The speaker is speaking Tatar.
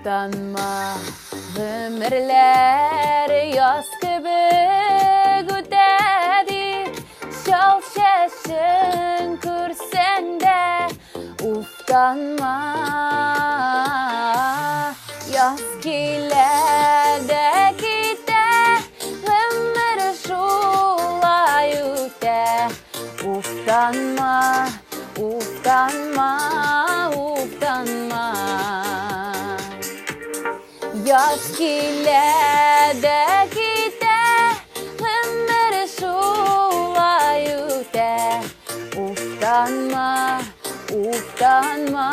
Уфтанма, гомерләр яз кебек үтә ди. Чал чәчен күрсәң дә, уфтанма. Яз килә дә китә, гомер шулай үтә. Уфтанма, уфтанма, уфтанма. Яз килә дә китә, гомер шулай үтә. Уфтанма, уфтанма,